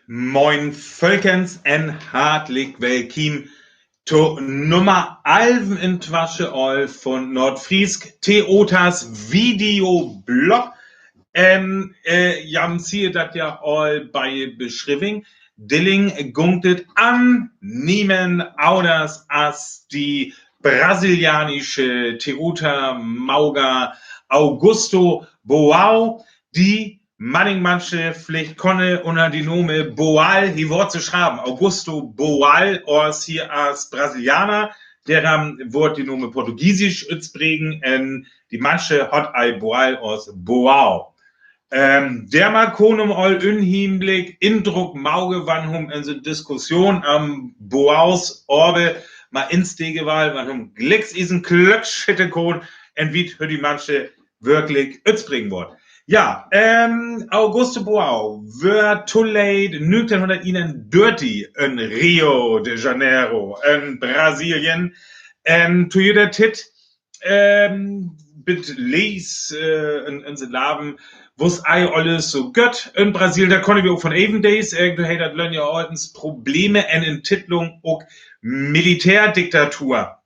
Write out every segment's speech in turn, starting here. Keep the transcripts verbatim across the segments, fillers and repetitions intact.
Moin völkens en hartlich wellkam to Nummer alf intwasche al von Noordfriisk Theoters Videoblog. Ähm, äh, ja, zie dat ja al bei Beschrieving. Dilling gung et an niemen aunders as de brasilianische Theotermauger Augusto Boal, de manning mansche villicht kenne unner de Nome Boal, hee wort ze schrieven Augusto Boal, as hee as Brasilianer, därom wort de Nome portugiesisch utspreken, un de mansche hot ei Boal as Boal. Ähm, däm kunn hum al unheimlich Indruck mauge, wann hum en de Diskussion am Boals Orbe mal instege wall, wann hum glicks isen Klöck schitte kunn, en wiet hör de mansche wirklich utspreken wort. Ja, ähm, Augusto Boal wör toleet nüngteihnhunderteenundörtig en Rio de Janeiro en Brasilien, ähm, to jüder Tiet, ähm, bet lees, äh, en, en sien Laven, wos ei alles so gött en Brasil, dat kenne wi ok von evendays, äh, do hee dat Lönn ja ordens Probleme en Entwicklung ok Militärdiktatur.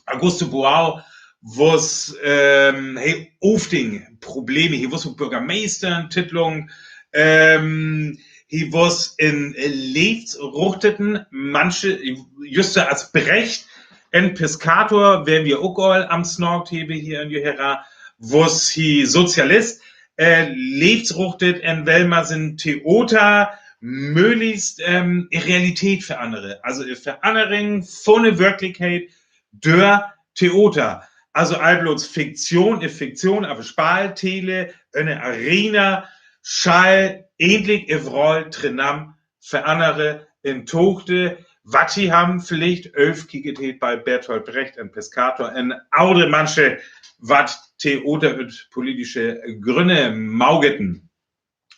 Augusto Boal wos, ähm, hee ofding Probleme, hee wos ok Bürgermeister en Tiet lang, ähm, hee wos en, äh, Leevsruchteten, mansche, just so as Brecht, en Piscator, wor wi ok al am Snack hebbe hee en Johera, wos hee Sozialist, äh, Leevsruchtet en well ma sien Theoter möglichst, ähm, Realität verannere. Also, äh, Verannering von de Wirklichkeit dör Theoter. Also, all blots Fiktion, äh, Fiktion, aver Spaltele, en Arena, schall endlich äwwerall trinam verannere en Toogde, wat hee hum villicht öfkiget hät bei Bertolt Brecht en Piscator, en aundre mansche, wat Theoter ut politische Grünne maugeten.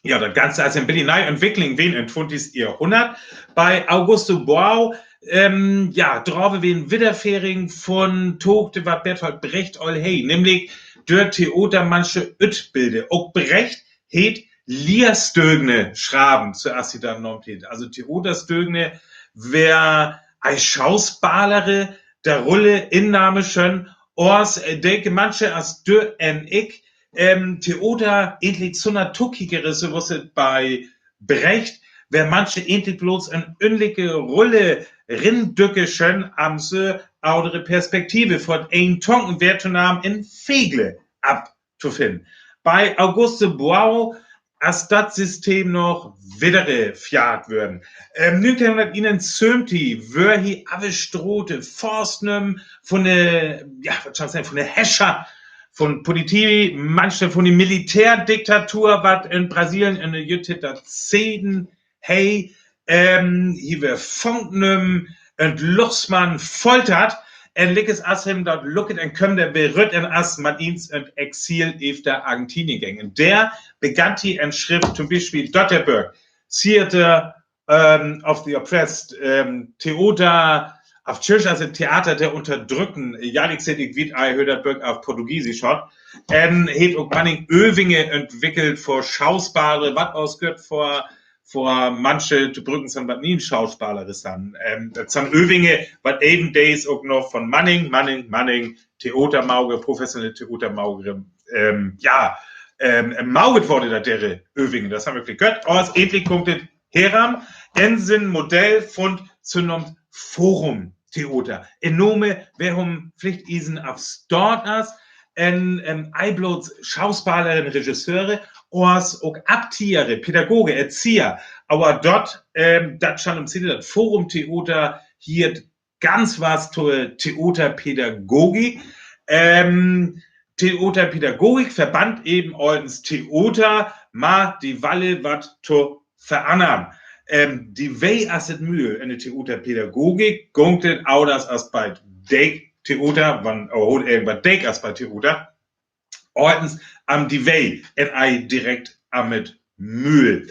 Ja, dat Ganze as en beten nee Entwicklung ween en twintigste Johrhundert. Bei Augusto Boal, ähm, ja, drave ween Widderföhring von Toogde, wat Bertolt Brecht al hee, nämlich dör Theoter mansche utbilde. Ok Brecht hät Lierstögne schraven, so as hee dat nöömt hät. Also Theoterstögne, wor ei Schauspelare de Rulle innahme schöll, as, äh, denke mansche as dör en ik, ähm, Theoter endlich so na Tokiekere, so wos et bei Brecht, wor mansche endlich blots en ünnelike Rulle rindükke schöll, am se aundre Perspektive, vör een Tonken wor to nahm en Vegle ab to finnen. Bei Augusto Boal, as dat System noch widderföhrt wöör. Ähm, nüngteihnhunderteenunzöventig wöör hee arrestroot, fastgnömme von de, ja, wat schall ik segge, von de Häscher, von Politie, mansche von de Militärdiktatur, wat en Brasilien en de Jütt dat Zeden hee, ähm, hee wöör fangnömme, entlossen, foltert, en liekers as him dat lukket, en kööm d'r weer röt, en as man eens en Exil eftern Argentinien geng. En dor begann hee en Schrift, tom Bispeel dat Bök, Theater, ähm, of the Oppressed, ähm, Theater, of Church, also Theater der Unterdrückten, ja, ik seh, ik weet, hee hör dat Bök op Portugiesisch hot. En hett ok manning Övingen entwickelt för Schauspelare, wat as gott för för mansche to bruken san, wat nie Schauspelare san. Ähm, dat san Övingen, wat evendays ok noch von manning, manning, manning Theatermauger, professionelle Theatermauger, ähm, ja, ähm, mauget woode, dat dere Övingen. Dat han wi wirklich gott. Aver endlich kummt et heran, en sien Modell vun, so nöömt Forum Theater. En Nome, wor hum villicht isen afstööt as, en, ähm, ei blots Schauspelare, Regisseure, as ok Abtiere, Pädagoge, Erzieher. Aver dat, ähm, dat schall em Zittel, dat Forum Theater hett ganz wat to Theaterpädagogik. Ähm, Theaterpädagogik verband even allens Theater, ma de Walle wat to verannern. Ähm, de Wee as et Mühl en de Theaterpädagogik, gung et aunders as bei Dek Theater, wann, oh, irgendwat Dek as bei Theater, allens am de Wee, en ei direkt am et Mühl.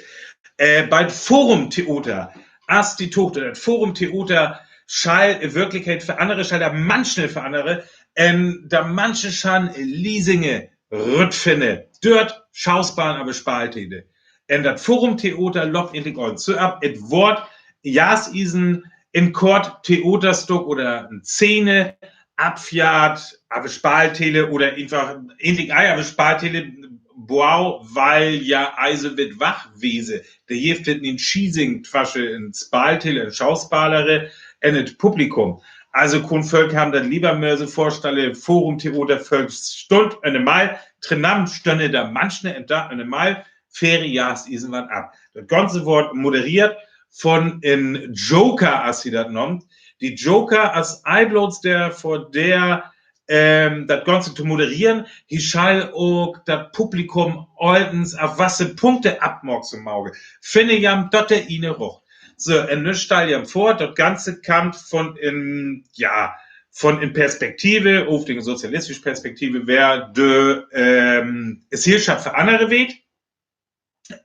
Äh, bei Forum Theater, as de Tochter, dat Forum Theater schall en Wirklichkeit verannere, schall dat mansche verannere, en dat mansche schall Liesinge rötfinne, dort Schauspelare, aver Spalthede. En dat Forum-Theater löppt egentlich allens so af. Et woort jast isen en kort Theaterstock oder en Szene afjährt, av Spaltele oder eenfach egentlich ei av Spaltele, boah, weil ja ei so witt wach wese. Dor jeft et en Schießing twesche en Spaltele, en Schauspelere, en et Publikum. Also kunn Völk han dat lever mööt se vörstelle, Forum-Theater, Völk stund en de Mall, trenamen stünne dor Mannsche en dat en de Mall, fähre jast isen wat af. Dat Ganze woort modereert vun en Joker, as se dat nömt. De Joker as ei blots dä, vör dä, ähm, dat Ganze to modereeren, he schall ok dat Publikum allens av wasse Punkte opmerksam moke. Finne jam dat dä ene rocht. So, en nu stell jam vör, dat Ganze kummt vun en, ja, vun en Perspektive, uf de sozialistische Perspektive, wär de, ähm, Sellschap vör annere weet.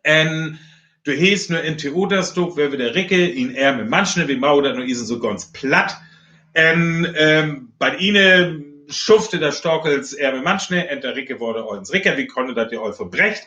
En du hest nu en Theaterstock, wor wi dor ricke, en ärme Mannsche, wi moke dat nu isen so ganz platt. En, ähm, bie ene schufft dor Stockels ärme Mannsche, en dor ricke woode allens ricke, wi künne dat jo all verbrecht.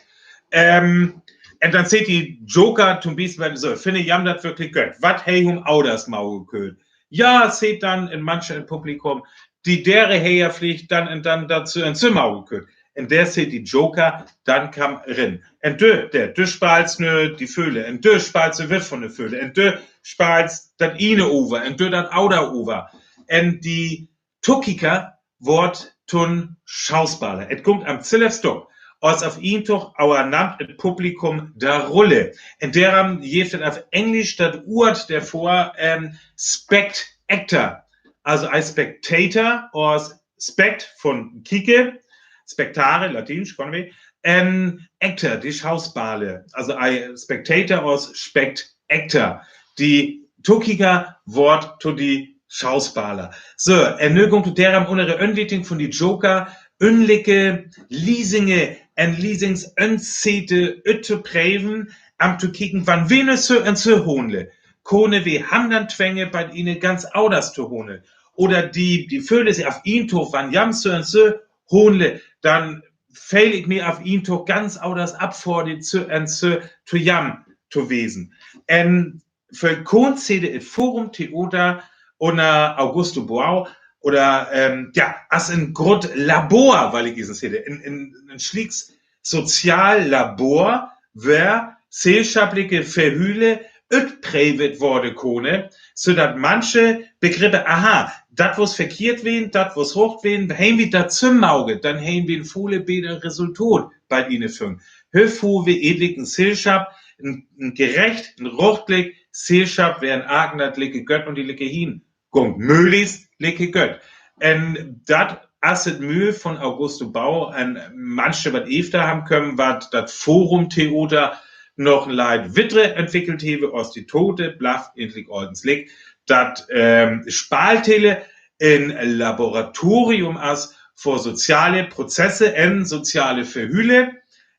Ähm, en dann seet de Joker to'n Bispill so, finne jam dat wirklich göt, wat he hum auders moke köönt. Ja, seet dann en Mannsche em Publikum, de däre he jo villicht dann en dann dat so en so moke köönt. En dor seet de Joker, dann kumm rin. En du, dä, du spalst nu de Vögel, en du spalst de Witw vun de Vögel, en du spalst dat ene Oor, en du dat audre Oor. En de Tokieker woort to'n Schauspeler. Et kummt am Zilfstock, as av een Tog, aver nömt et Publikum de Rull. En dorum jeft et av Engelsch dat Wuurt dorvör, ähm, spect actor. Also ei spectator, as spect vun kieke, spectare, latiensch, künne wi, en actor, de Schauspeler. Also ei spectator as spect actor. De Tokieker woort to de Schauspeler. So, en nu gung et dorum, unner Anleitung vun de Joker, ünnerlike Liesinge en Liesingsenzete uttopröven, am to kieken, wann wi nu so en so hannele, künne wi hum dann twinge, bie ene ganz auders to hannele. Oder de, de Vögel, se av een Tog, wann jam so en so hannele, dann feel ik mi av een Tog ganz auders opfordert, so en so to jam to wesen. En för Kunst seet et Forum-Theater unner Augusto Boal oder, ähm, ja, as en groot Labor, weil ik isen seet, en, en, en schlieks Soziallabor, wor sellschaplike Vehüle utprövet woode künne, so dat Mannsche begrepe, aha, dat wor verkehrt ween, dat wor rocht ween, wenn wi dat so moke, dann hebb wi en völ beter Resultat bie ene fungen. Hügg hebb wi egentlich en Sellschap, en, en gerecht, en rochtlich Sellschap, wor en Aken, dat leke Gött un de leke Hien gung, möglichst leke Gött. En dat as et Mühe vun Augusto Boal, en Mannsche, wat efter hum kööm, wat dat Forum-Theater noch en leit wieter entwickelt hett, as de Tote, bliev egentlich allens liek, dat, ähm, Spaltele en Laboratorium as för soziale Prozesse en soziale Vehüle,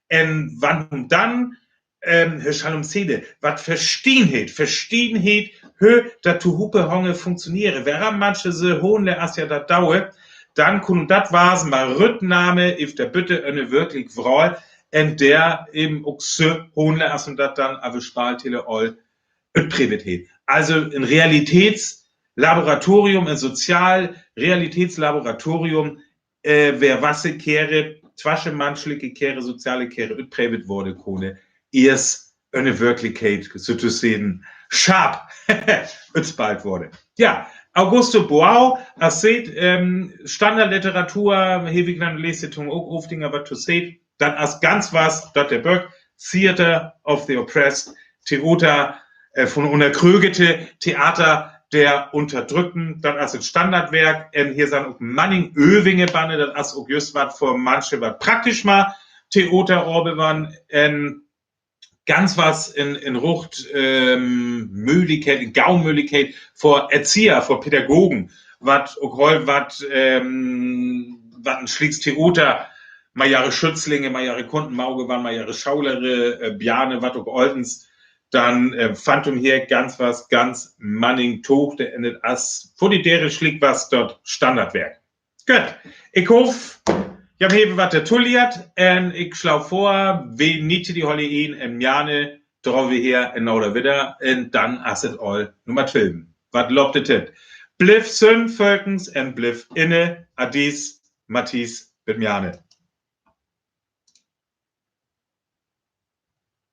en wann hum dann, ähm, Herr Schalom Sede, wat Verschiedenheit, Verschiedenheit, hü, dat Tohupehange funktioniere. Wenn Mannsche so hannele, as se dat doe, dann kunn dat wase, mer Rücknahme, if der bitte ene wirklich Froag, en der even ok so hannele, as un dat dann av Spaltele all utprövet hett. Also en Realitätslaboratorium, en Sozial-Realitätslaboratorium, äh, wor wasse Käre, twaschemannschlike Käre, soziale Käre utprövet woode künne, ier ene Wirklichkeit, sotoseggen, scharp utspalt woode. Ja, Augusto Boal, as seet, ähm, Standardliteratur, hewig nan Lesetung ok, of Dinger, wat to seht, dat as ganz was, dat der Böck, Theater of the Oppressed, Theater, äh, vun Unnerkrögete, Theater der Unterdrückten, dat as et Standardwerk, en hee san ok manning Övinge banne, dat as ok just wat för Mannsche, wat praktisch mal Theater obe wan, en ganz was en, en Rucht, ähm, Möglichkeit, en gau Möglichkeit för Erzieher, för Pädagogen, wat ok hol, wat, ähm, wat en schlieks Theater, mal ehre Schützlinge, mal ehre Kunden, Mauge, wann mal ehre Schaulere, äh, Bjarne, wat ok allens, dann, äh, Phantom hee ganz was, ganz manning Tote en et as, för de dere schliek was dat Standardwerk. Gott, ik hoff, Jan, hebbe wat dor to lieet, un ik sjlaa vör, wi niet de Holle Inn un Mjane, dröffe wi hei en oder widder, un dann es et al Nummer twölf. Wat löppt et hit? Blief sünn, Völkskes, un blief inne. Adis, Mathis, bit Mjane.